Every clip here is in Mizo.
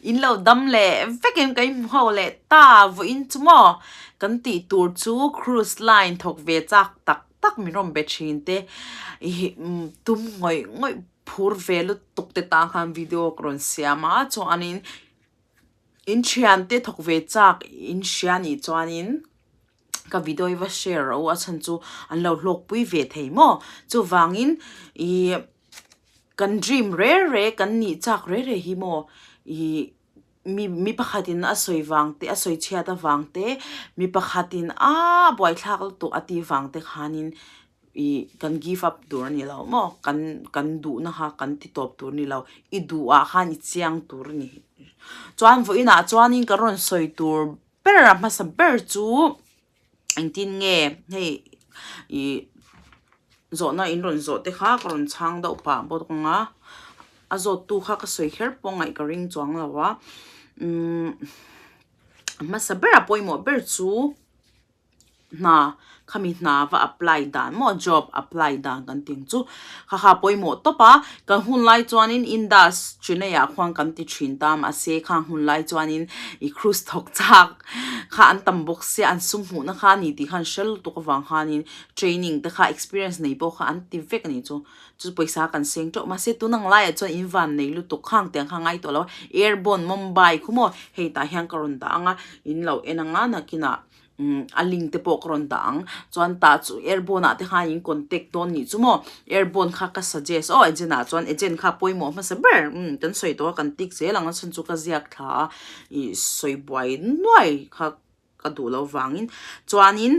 In lo dam leh vek em ka inhmu ho leh ta vawiin chu maw kan tih tur chu cruise line thawk ve chak tak tak min rawn be thin te ih tum ngawih ngawih phur ve lutuk te tan khan video ka rawn siam a chuanin in thiante thawk ve chak in hria nih chuanin. ka video hi va share rawh u a chhan chu an lo hlawk pui ve thei maw chuvangin ihh kan dream re re kan nih chak re re hi maw ihh mi mi pakhatin a sawi vang te a sawi chhiat avang te mi pakhatin aaa buaithlak lutuk a tih vang te khanin ihh kan give up tur a ni lo maw kan kan duhna kha kan ti tawp tur a ni lo i duh ah khan i chiang tur a ni chuan vawiinah chuanin ka rawn sawi tur. Ber a hmasa ber chu engtin nge hei ih zawhna in rawn zawh te kha ka rawn chhang deuh pah bawk ang a a zawt tu kha ka sawi kher pawh ngaih ka ring chuang lo a umm a hmasa ber a pawimawh ber chu. hna khami hna va apply dan maw job apply dan kan tih ang chu kha kha pawimawh tawp a kan hun lai chuanin indus Chennai ah khuan kan ti thin ta mahse khang hun lai chuanin ih cruise thawk chak kha an tam bawk sia an sum hmuhna kha a ni tih kha an hre lutuk avang khanin training te kha experience nei pawh kha an ti vek a ni chu chu pawisa kan seng teuh mahse tun ang laiah chuan in van nei lutuk khang tiang kha ngai tawh lo a airborne Mumbai khu maw hei tah hian ka rawn dah ang a in lo en ang a nakinah. umm a link te pawh ka rawn dah ang chuan tah chu airborne ah te khan in contact dawn nih chu maw airborne kha ka suggest aw agent ah chuan agent kha pawimawh hmasa ber umm kan sawi tawh a kan tik zel ang a chhan chu ka ziak thla a ih sawi buai nuai kha ka duh loh vangin chuanin.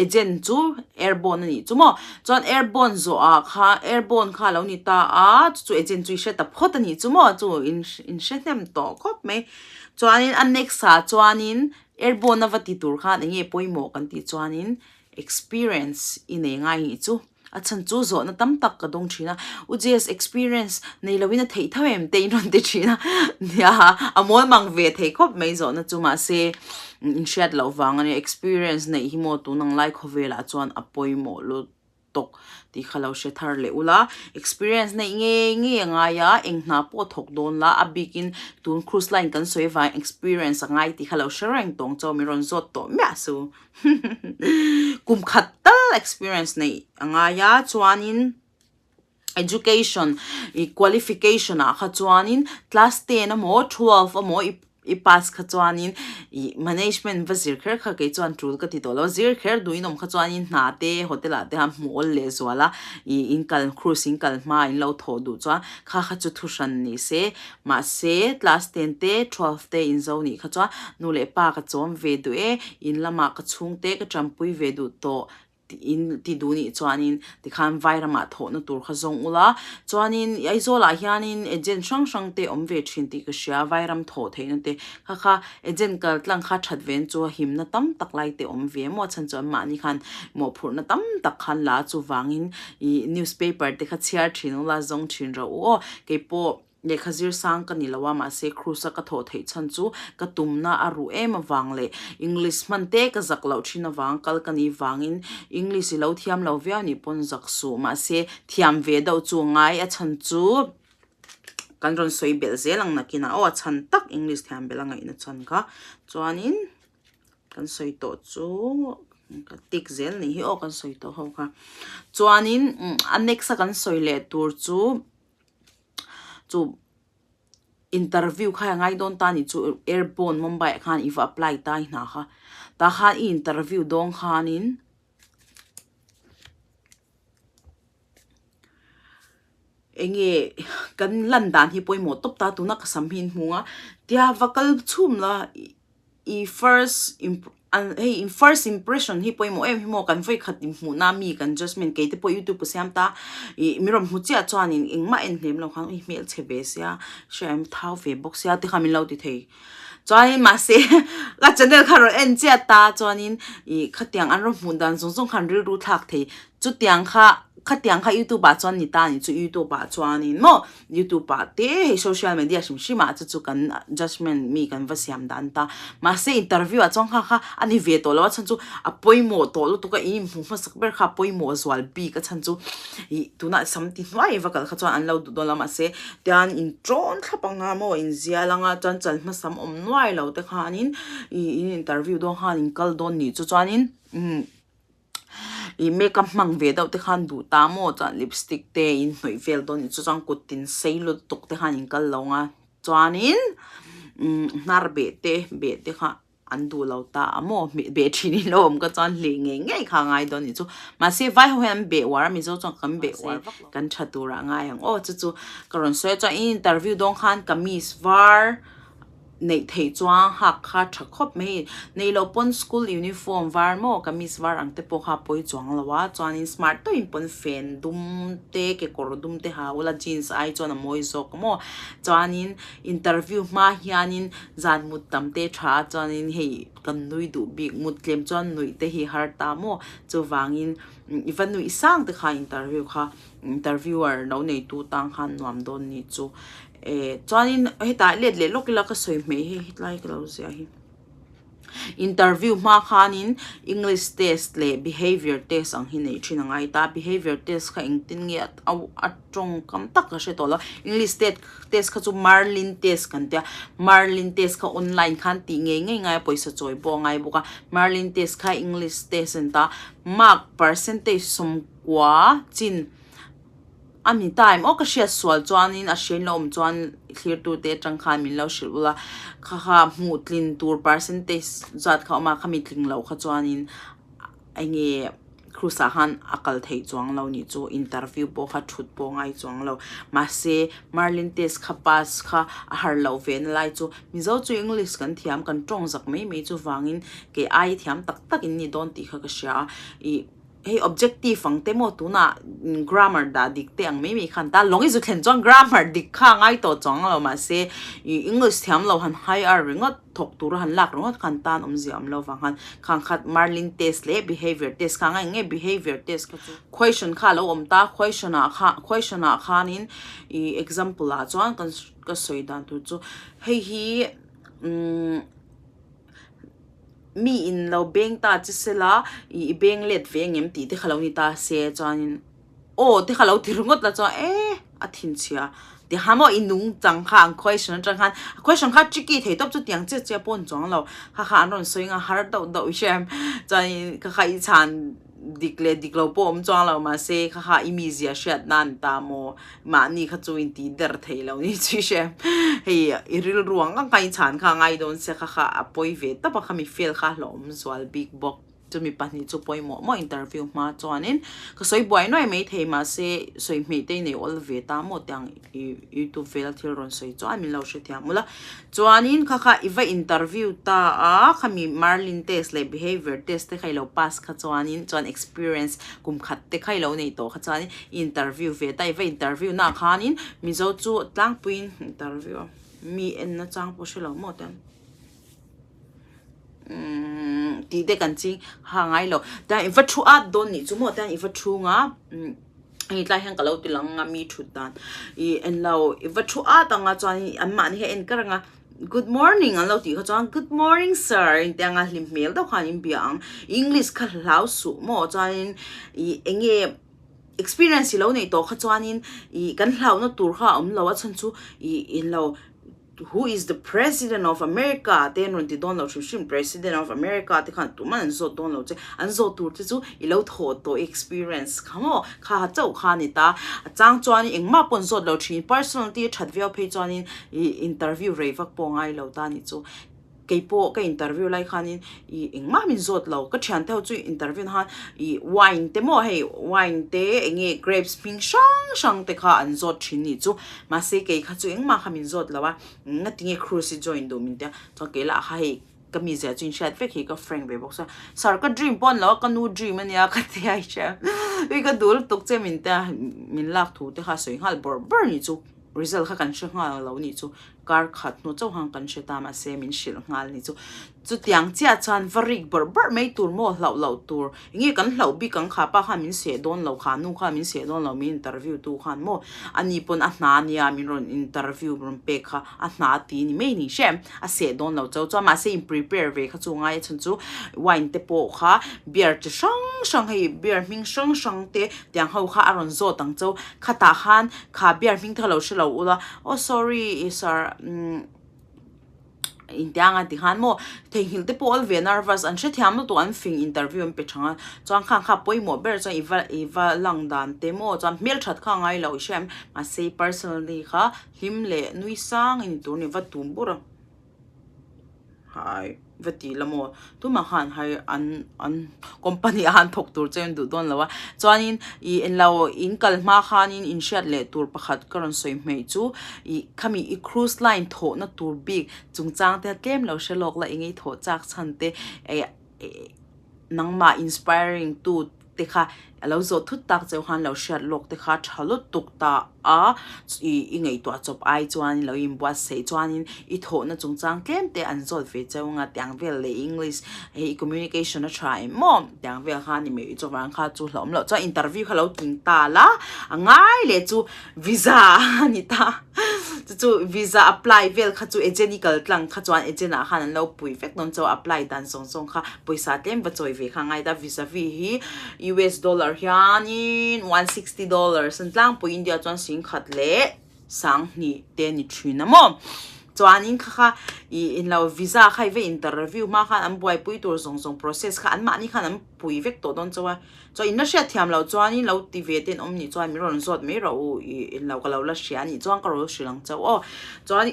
Agent chu airborne a nih chu maw chuan airborne zawh ah kha airborne kha a lo ni ta a chu chu agent chu i hre ta phawt a nih chu maw chu in in hre hnem tawh khawp mai chuanin a next ah chuanin airborne a va ti tur khan eng nge pawimawh kan tih chuanin experience i nei ngai nih chu. A chhan chu zawhna tam tak ka dawng thin a, U Jess experience nei loin a theih tho em te in rawn ti thin a, nia a mawl mang ve thei khawp mai zawhna chu mahse in hriat loh vang a nia experience neih hi maw tun ang lai khawvelah chuan a pawimawh lutuk tih kha lo hre thar leh ula, experience neih ngei ngei a ngai a, eng hna pawh thawk dawn la a bikin tun cruise line kan sawi avangin experience a ngai tih kha lo hre reng tawng chauh min rawn zawt tawh miah su. Kum khat tal experience neih a ngai a chuanin education ih qualification ah kha chuanin class ten emaw twelve emaw i i pass kha chuanin ih management va zir kher kha kei chuan tul ka ti tawh lo zir kher duh in awm kha chuanin hna te hotel ah te khan hmuh awl leh zual a ih in kal cruise in kal hma in lo thawh duh chuan kha kha chu thu hran ni se. Mahse, class ten te, 12 te inzo nih kha chuan nu leh pa ka chawm ve duh e, in lamah ka chhungte ka tanpui ve duh tawh tiin ti duh nih chuanin tikhan vai ramah thawhna tur kha zawng ula. Chuanin Aizawlah hianin agent hrang hrang te awm ve thin tih ka hria, vai ram thawh theihna te kha kha agent kal tlang kha that ven chu a himna tam tak lai te awm ve maw a chhan chu anmahni khan mawhphurhna tam tak khan la chuvangin ih newspaper te kha chhiar thin ula zawng thin rawh u aw keipawh. Lehkha zir sang ka ni lo a, mahse Cruise-a ka thawh theih chhan chu ka tumna a ruh em avang leh English hman te ka zak loh thin avang kal ka nih vangin English i lo thiam lo viau nih pawn zak suh. Mahse thiam ve deuh chu a ngai a chhan chu kan rawn sawi belh zel ang nakinah aw a chhan tak English thiam belh a ngaihna chhan kha chuanin kan sawi tawh chu ka tik zel nih hi aw kan sawi tawh ho kha chuanin a next a kan sawi leh tur chu. Chu interview kha a ngai dawn ta nih chu airborne Mumbai ah khan i va apply ta i hna kha tah khan i interview dawn khanin eng nge kan lan dan hi pawimawh tawp ta tuna ka sam hi in hmu a tia va kal chhum la. I first imp an hei in first impression hi pawimawh em hi maw kan vawi khat inhmuhna mi kan judgement kei te pawh youtube ka siam ta ih mi rawn hmu chiah chuanin engmah en hnem lo khan ui hmel chhe ve sia hria em thau ve bawk sia te kha min lo ti thei chuanin mahse ka channel kha rawn en chiah ta chuanin ih khatiang an rawn hmuh dan zawng zawng khan rilru thlak thei chutiang kha. Khatiang kha youtube ah chuan ni ta ni chu youtube ah chuanin maw youtube ah te hei social media hrim hrim ah chu chu kan judgement mi kan va siam dan ta mahse interview ah chuan kha kha a ni ve tawh lo a chhan chu a pawimawh tawh lutuk a in inhmuh hmasak ber kha a pawimawh zual bik a chhan chu ih tunah sam ti hnuai va kal kha chuan an lo duh dawn lo mahse tian in tawn thlap anga maw in zial anga chuan chal hmasam awm nuai lo te khanin ih in interview dawn khan in kal dawn nih chu chuanin umm. Ih makeup hmang ve deuh te khan duh ta maw chuan lipstick te in hnawih vel dawn a ni chu chuan kut tin sei lutuk te khan in kal lo ang a chuanin umm hnar beh te beh te kha an duh lo ta a maw beh thin in lo awm ka chuan hlih ngei ngei kha a ngai dawn a ni chu mahse vai ho hian an beh uar a mizo chuan kan beh uar vak lo kan tha tur ah ngai ang aw chu chu ka rawn sawi a chuan in interview dawn khan kamis var neih theih chuan hak kha tha khawp mai. Nei loh pawn school uniform var maw kamis var ang te pawh kha a pawi chuang lo a, chuanin smart tawhin pawn fen dum te kekawr dum te ha ula jeans ai chuan a mawi zawk maw. Chuanin interview hma hianin zan mut tam te tha a chuanin hei kan nui duh bik mut tlem chuan nuih te hi har ta maw chuvangin i va nuih sang te kha interview kha interviewer lo neitu tang khan nuam dawn ni chu. Eh chuanin hetah let leh lawk ila ka sawi hmeh hi hetlai ka lo ziah hi interview hma khanin english test leh behaviour test ang hi neih thin a ngai ta behaviour test kha engtin nge a a tawngkam tak ka hre tawh lo english test test kha chu merlin test kan tia merlin test kha online khan tih ngei ngei ngai a pawisa chawi pawh a ngai bawk a merlin test kha english test a ni ta mark percentage sawmkua chin. A mi time aw ka hriat sual chuanin a hriain lo awm chuan thlirtute atang khan min lo hrilh ula kha kha hmuh tlin tur percentage zat kha a awm a khami tling loh kha chuanin eng nge cruise ah khan a kal theih chuang lo nih chu interview pawh kha thut pawh a ngai chuang lo mahse Merlin test kha pass kha a har loh ve na lai chu Mizo chu English kan thiam kan tawng zak mai mai chuvangin kei ai thiam tak tak in ni dawn tih kha ka hria a ih. Hei objective ang te maw tunah grammar dah dik te ang mai mai khan ta lawng i zu thlen chuan grammar dik kha a ngai tawh chuang lo mahse ih English thiam lo han hire ringawt thawk tura han lak ringawt khan tan awmzia awm lo vang khan khang khat Merlin test leh behaviour test kha eng nge behaviour test kha chu question kha a lo awm ta question ah kha question ah khanin ih example ah chuan kan ka sawi dan tur chu hei hi umm. Mi in lo beng ta che sela i beng let ve ngem tih te kha lo ni ta se chuanin aw te kha lo ti ringawt la chuan e a thinchhia ti han maw i nung chang kha an question atang khan a question kha tricky thei tawp chu tiang chiah chiah pawh an chuang lo kha kha an rawn sawi ang a har deuh deuh i hria em chuanin kha kha i chhan dik leh dik lo pawh awm chuang lo mahse kha kha i mizia hriat nan ta maw mahni kha chu in tih der thei lo ni chu i hria hei i rilru ang ang kha i chhan kha a ngai dawn sia kha kha a pawi ve tawp a khami fail kha a hlauhawm zual bik bawk chumi pahnih chu pawimawh maw interview hma chuanin ka sawi buai nuai mai thei mahse sawi hmeh te i nei awl ve ta maw tiang youtube vela thil rawn sawi chuan min lo hrethiam ula Chuanin kha kha i va interview ta a, khami Merlin test leh behavior test te kha i lo pass kha chuanin chuan experience kum khat te kha i lo nei tawh kha chuanin i interview ve ta, i va interview na khanin Mizo chu tlangpuiin interview a mi en na chang pawh hre lo maw ten umm tih te kan ching ha ngai lo tiang i va thu at dawn nih chu maw tiang i va thu nga umm. Hei tlai hian ka lo ti lang a mi thut dan ih en lo i va thu at ang a chuan an mahni hi a en kar ang a good morning an lo tih kha chuan good morning sir engti anga hlim hmel deuh khan in bia ang english kha hlau suh maw chuanin ih eng nge experience i lo neih tawh kha chuanin ih kan hlauhna tur kha a awm lo a chhan chu ih en lo. Who is the president of America te an rawn ti dawn lo hrim hrim, president of America te khan tumah an zawt dawn lo che, an zawt tur te chu i lo thaw tawh i experience kha maw, kha ha chauh kha a ni ta, a chang chuan engmah pawh an zawt lo thin, personality a that viau phei chuanin i interview rei vak pawh a ngai lo ta a nih chu, keipawh ka interview lai khanin ih engmah min zawt lo ka thiante ho chu interview na khan ih wine te maw hei wine te eng nge grapes hming hrang hrang te kha an zawt thin nih chu mahse kei kha chu engmah kha min zawt lo a ngatinge cruise hi join duh min tia chuan kei lah kha hei ka mizia chu inhriat vek hi ka frank ve bawk sia sir ka dream pawh a ni lo a ka nu dream a nia ka tia i hria ui ka duh lutuk che min tia min lak thu te kha sawi nghal bawrh bawrh nih chu result kha kan hre nghal lo nih chu. Kar khat hnu chauh han kan hre ta mahse min hrilh nghal ni chu. Chutiang chiah chuan va rik bawrh bawrh mai tur maw hlauh loh tur. Enge kan hlauh bik ang kha pa khan min seh dawn lo kha nu khan min seh dawn lo min interview tu khan maw ani pawn a hna ania min rawn interview rawn pek kha a hna ti ni mai ni hre a seh dawn lo chauh chuan mahse in prepare ve kha chu ngai a chhan chu wine te pawh kha beer chi hrang hrang hei beer hming hrang hrang te tiang ho kha a rawn zawt ang chauh khatah khan kha beer hming te kha lo hre lo ula oh sorry sir umm. Intiang a ti khan maw theihnghilh te pawh awl ve nervous an hrethiam lutuk an fing interview an pe thang a chuan khang kha pawimawh ber chuan i va i va lang dan te maw chuan hmelthat kha a ngai lo i hria em mahse personally kha hlim leh nui sang in tur ni va tum bur a hai va ti la maw tumah khan hai an an company ah an thawk tur che an duh dawn lo a chuanin ih englo in kal hma khanin in hriat leh tur pakhat ka rawn sawi hmeh chu ih khami i cruise line thawhna tur bik chungchang te tlem lo hre lawk la eng ei thawh chak chhan te eh nangmah inspiring tu te kha a lo zawh thut tak cheu khan lo hriat lawk te kha tha lutuk ta a ih i ngaihtuah chawp ai chuan lo inbuatsaih chuanin i thawhna chungchang tlem te an zawt ve cheu anga tiang vel leh english hei i communication a tha em maw tiang vel kha ni mai chuvang kha chu hlauhawm loh chuan interview kha lo tling ta la a ngai leh chu visa a ni ta chu chu visa apply vel kha chu agent i kal tlang kha chuan agent ah khan an lo pui vek dawn chuan apply dan zawng zawng kha pawisa tlem va chawi ve kha a ngai ta visa fee hi US dollar hianin 160 dollars an tlangpui India chuan singkhat leh sanghnih te a ni thin a maw chuanin kha kha ih englo visa kha i va interview hma khan an buaipui tur zawng zawng process kha anmahni khan an pui vek tawh dawn chauh a. Chuan in la hriat thiam loh chuanin lo ti ve te an awm nih chuan min rawn zawt mai rawh u ih englo ka lo la hria a nih chuan ka rawn hrilh ang chauh aw. Chuan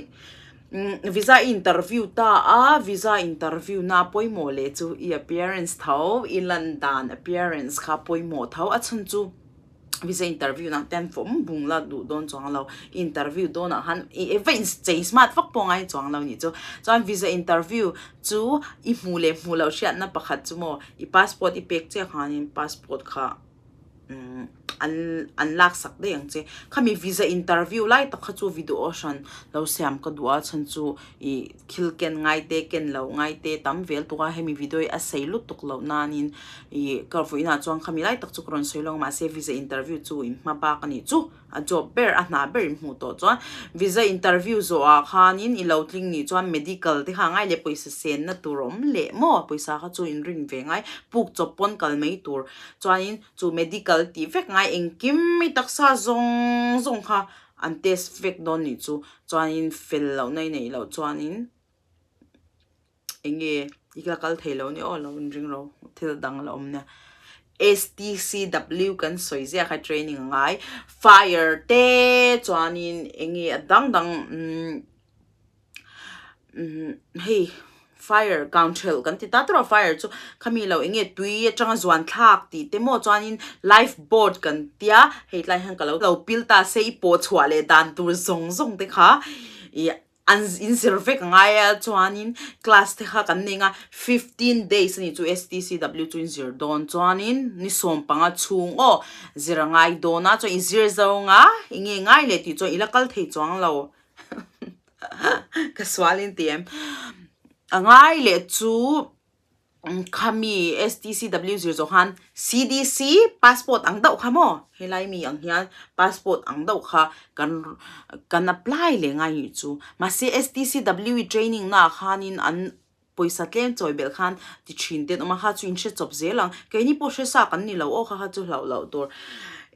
visa i interview ta a, visa interview na pawimawh leh chu i appearance tho, i lan dan appearance kha pawimawh tho a chhan chu visa interview na te an fawm bung la duh dawn chuang lo, interview dawnah khan ih va inchei smart vak pawh ngai chuang lo nih chu. Chuan visa interview chu i hmuh leh hmuh loh hriatna pakhat chu maw I passport i pek chiah khanin passport kha umm an an lak sak daih ang che. Khami visa interview lai tak kha chu video hran lo siam ka duh a chhan chu ih thil ken ngai te ken loh ngai te tam vel tuk a hemi video hi a sei lutuk loh nanin ih ka vawiinah chuan khami lai tak chu ka rawn sawi lo mahse visa interview chu in hma bak a nih chu. A job ber, a hna ber in hmuh tawh chuan visa interview zawh ah khanin i lo tling nih chuan medical te kha a ngai leh pawisa senna tur a awm leh maw pawisa kha chu in rin ve ngai puk chawp pawn kal mai tur chuanin chu medical tih vek ngai engkim i taksa zawng zawng kha an test vek dawn nih chu chuanin fel lohna i neih loh chuanin. Eng nge i la kal thei lo ni aw lo in ring ro thil dang la awm nia STCW kan sawi ziah kha training a ngai fire te chuanin eng nge a dang dang umm umm hei fire council kan ti ta tawrh a fire chu khami lo eng nge tui atanga zuan thlak tih te maw chuanin life boat kan tia hei tlai hian ka lo lo pil ta se i pawh chhuah leh dan tur zawng zawng te kha ih An inzir vek a ngai a chuanin class te kha kan nei nga 15 days a ni chu STCW chu inzir dawn chuanin ni 15 chhung aw zir a ngai dawn a chuan i zir zo nga enge ngai leh tih chuan i la kal thei chuang lo ka sual in ti em a ngai leh chu. Khami STCW zir zawh khan CDC passport ang deuh kha maw helai mi ang hian passport ang deuh kha kan kan apply leh ngai nih chu mahse STCW i training naah khanin an pawisa tlem chawi belh khan ti thin te an awm a kha chu in hre chawp zel ang keini pawh hre sa kan ni lo aw kha kha chu hlauh loh tur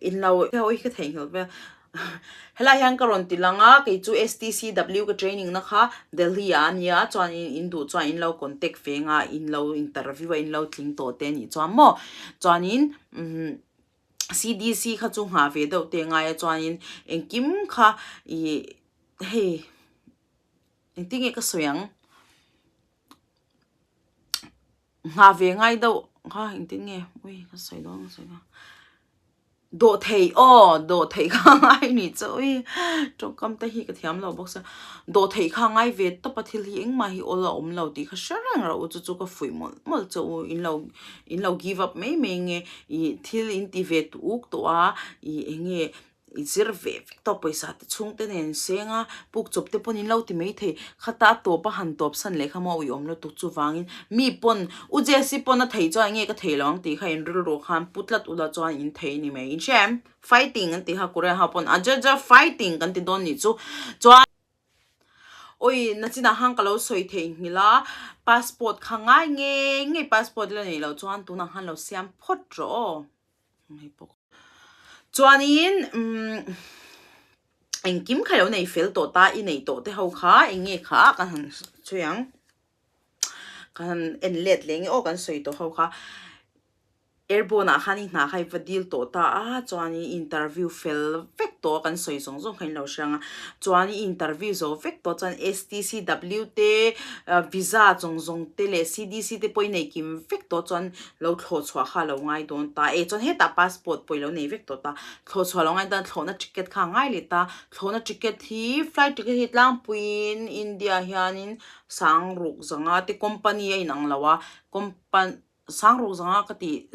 inlo hi ka theihnghilh vel. Helai hian ka rawn ti lang a, kei chu STCW ka training na kha Delhi ah a nia, chuan in duh chuan in lo contact ve nga, in lo interview a in lo tling tawh te anih chuan maw, chuanin umm CDC kha chu nghah ve deuh te ngai a, chuanin engkim kha ih hei engtin nge ka sawi ang. Nghah ve ngai deuh kha engtin nge ui ka sawi dawn ka sawi dawn dawh theih aw dawh theih kha ngai ni chu ui tawngkam te hi ka thiam lo bawk sia dawh theih kha ngai ve tawp a thil hi engmah hi awl a awm lo tih kha hre reng rawh u chu chu ka fuih mawlh mawlh che u in lo in lo give up mai mai nge ih thil in ti ve tuk tawh a ih eng nge. I zir ve vek tawh pawisa te chhung te nen seng a, puk chawp te pawn in lo ti mai thei. Khata a tawp a han tawp san leh kha maw uiawm lutuk chuvangin mi pawn U Jessie pawn a thei chuan enge ka thei lo ang tih kha in rilru khan pu tlat ula chuan in thei ni mai. In hria em? Fighting an tih kha Korean ho pawn a ja ja fighting kan ti dawn nih chu. Chuan. Awi nachinah khan ka lo sawi theihnghilh a, passport kha ngai ngei ngei passport la neih loh chuan tunah khan lo siam phawt rawh aw. Hei bawk. Chuanin umm engkim kha lo nei fel tawh ta i neih tawh te ho kha eng nge kha ka han sawi ang. Ka han en let leh nge aw kan sawi tawh ho kha. Airborne ah khan i hna kha i va dil tawh ta a, chuan i interview fel vek tawh a kan sawi zawng zawng kha in lo hre ang a, chuan i interview zo vek tawh chuan STCW te visa zawng zawng te leh CDC te pawh i nei kim vek tawh chuan lo thlawh chhuah kha a lo ngai dawn ta e, chuan hetah passport pawh i lo nei vek tawh ta, thlawh chhuah a lo ngai ta thlawhna ticket kha a ngai leh ta, thlawhna ticket hi flight ticket hi tlangpuiin India hianin sangruk zanga te company a inang lo a, compan. Sangruk zanga ka tih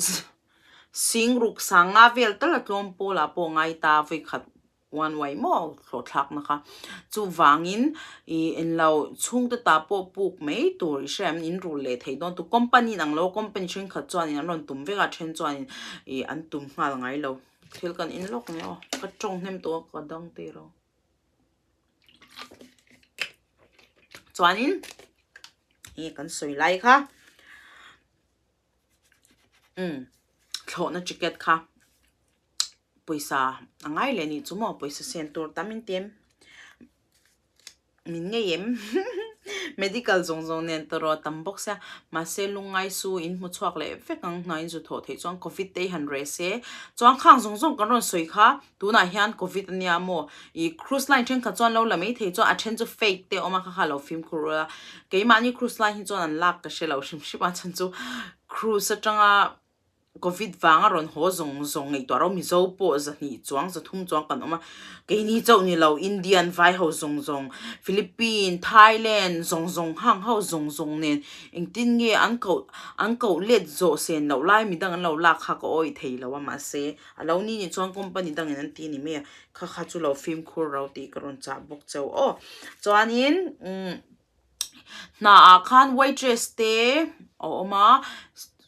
Singruk sanga vel tal a tlawm pawlah pawh ngai ta vawikhat uan uai maw hlawh thlakna kha. Chuvangin ih englo chhungte ta pawh puk mai tur i hria em in rul leh thei dawn tu company in ang lo company thenkhat chuanin an rawn tum vek a then chuanin ih an tum nghal ngai lo. Thil kan in lawk mai aw ka tawng hnem tawh a ka dang tir aw. Chuanin ih kan sawi lai kha umm thlawhna ticket kha pawisa a ngai leh anih chu maw pawisa sen tur tam in ti em min ngei em medical zawng zawng nen tawrh a tam bawk sia mahse lungngai su in hmu chhuak leh vek ang hna in zu thawh theih chuan covid te hi han reh se chuan khang zawng zawng kan rawn sawi kha. Tunah hian covid ania maw? Ih cruise line thenkhat chuan lo la mai thei chuan a then chu fake te a awm a kha kha lo fimkhur ula. Keimahni cruise line hi chuan an lak ka hre lo hrim hrim a chhan chu cruise atanga covid vanga rawn haw zawng zawng ngaihtuah ro Mizo pawh zahnih chuang zathum chuang kan awm a. Keini chauh ni lo Indian vai ho zawng zawng Philippine, Thailand zawng zawng hang ho zawng zawng nen engtin nge an koh an koh let zawh sen loh lai midang an lo lak kha ka awih thei lo a mahse A lo ni nih chuan company dangin an ti ni mai a, kha kha chu lo fimkhur ro tih ka rawn chah bawk cheu aw. Chuanin umm hna ah khan waitress te a awm a,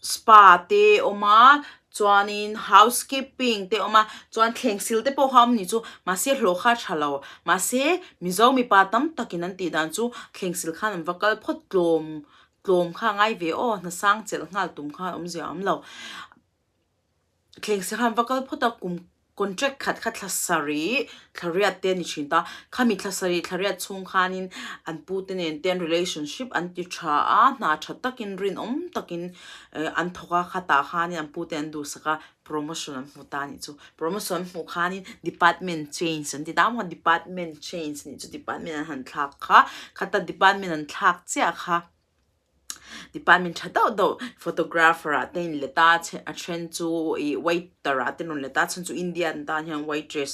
spa te a awm a, chuanin housekeeping te a awm a, chuan thleng sil te pawh kha a awm ni chu mahse hlawh kha a tha lo. Mahse Mizo mipa tam takin an tih dan chu thleng sil khan an va kal phawt tlawm tlawm kha a ngai ve aw, hnasang chelh nghal tum khan awmzia a awm lo. Thleng se khan va kal phawt a, kum contract khat kha thla sarih thla riat te a ni thin ta. Khami thla sarih thla riat chhung khanin an pu te nen te an relationship an ti tha a, hna tha takin rinawm takin eh an thawk a, khatah khanin an pu te an duhsak a, promotion an hmu ta a nih chu. Promotion an hmuh khanin department change an ti ta maw, department change a nih chu, department an han thlak kha, khata department an thlak chiah kha. Department tha deuh deuh photographer ah te in let a a then chu ih waiter ah te an rawn let a chhan chu Indian tan hian waitress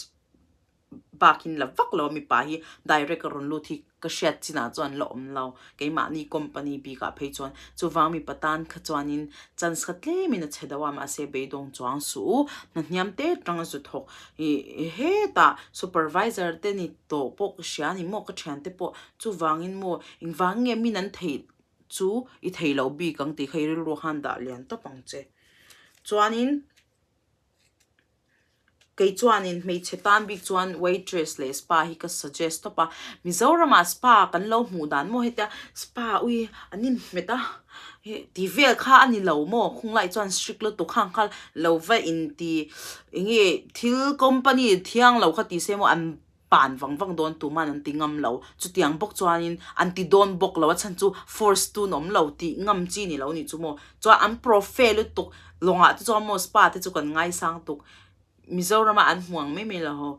bak in la vak lo a mipa hi direct a rawn lut hi ka hriat chinah chuan an la awm lo keimahni company bik ah phei chuan chuvang mipa tan kha chuanin chance kha tlem in a chhe deuh a mahse beidawng chuang suh u hna hniam te tang a zu thawk ih hetah supervisor te ni tawh pawh ka hria a ni maw ka thiante pawh chuvangin maw Engvang nge min an theih chu i thei loh bik ang tih kha i rilru khan dah lian tawp ang che. Chuanin kei chuanin hmeichhe tan bik chuan waitress leh spa hi ka suggest tawp a. Mizoramah spa kan lo hmuh dan maw hetia spa ui an inhmet a tih vel kha a ni lo maw khunglai chuan strict lutuk khang kha lo va inti eng nge thil company thiang lo kha ti se maw an pan vang vang dawn tuman an ti ngam lo. Chutiang bawk chuanin an ti dawn bawk lo a chhan chu force tun awm lo tih ngam chi ni lo ni chu maw. Chuan an profe lutuk lawngah te chuan maw spa te chu kan ngaisang tuk. Mizorama an hmu ang mai mai lo ho.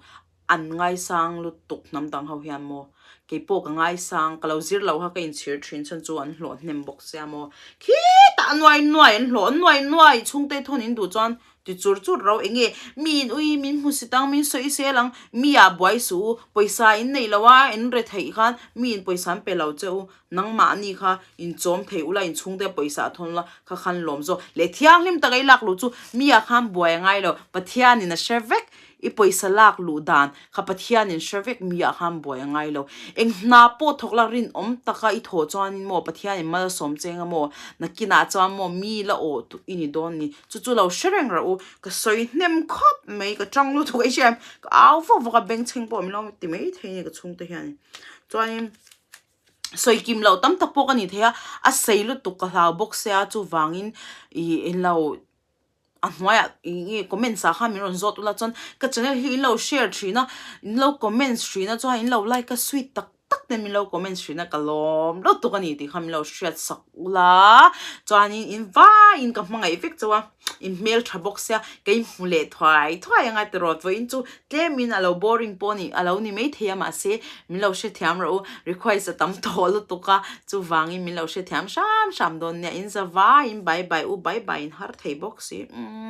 An ngaisang lutuk hnam dang ho hian maw. Keipawh ka ngaisang ka lo zir lo kha ka inchhir thin chhan chu an hlawh hnem bawk sia maw. Khitah nuai nuai an hlawh nuai nuai chhungte thawn in duh chuan Ti chur chur ro enge miin ui min hmu si tang min sawi sel ang mi ah buai suh u pawisa in neih lo a in re theih khan miin pawisa an pe lo che u nangmahni kha in chawm thei ula in chhungte pawisa a thawn ula kha khan lawm zawk leh thianghlim taka i lak luh chu mi ah khan buai a ngai lo Pathianin a hre vek. I pawisa lak luh dan kha Pathianin hre vek mi ah khan buai a ngai lo. Eng hna pawh thawk la rinawm taka i thawh chuanin maw Pathianin mal a sawm cheng a maw nakinah chuan maw mi la awh tu i ni dawn ni. Chu chu lo hre reng rawh u. Ka sawi hnem khawp mai ka tang lutuk a i hria em? Ka au vak vak a bengchheng pawh min lo ti mai thei a ni ka chhungte hianin. Chuanin sawi kim loh tam tak pawh ka ni thei a, a sei lutuk ka hlau bawk sia chuvangin ih englo a hnuaiah ih nge comments ah khan min rawn zawt ula chuan ka channel hi in lo share thin a in lo comments thin a chuan in lo like a sweet tak tak te min lo comments thin a ka lawm lutuk a ni tih kha min lo hriat sak ula chuanin in vaiin ka hmangaih vek chauh a in hmel tha bawk sia ka inhmu leh thuai thuai anga tiraw vawiin chu tlemin a lo boring pawh a ni a lo ni maithei a mahse min lo hrethiam rawh u request a tam tawh lutuk a chuvangin min lo hrethiam hram hram dawn nia in za vaiin bye bye u bye bye in har thei bawk si umm.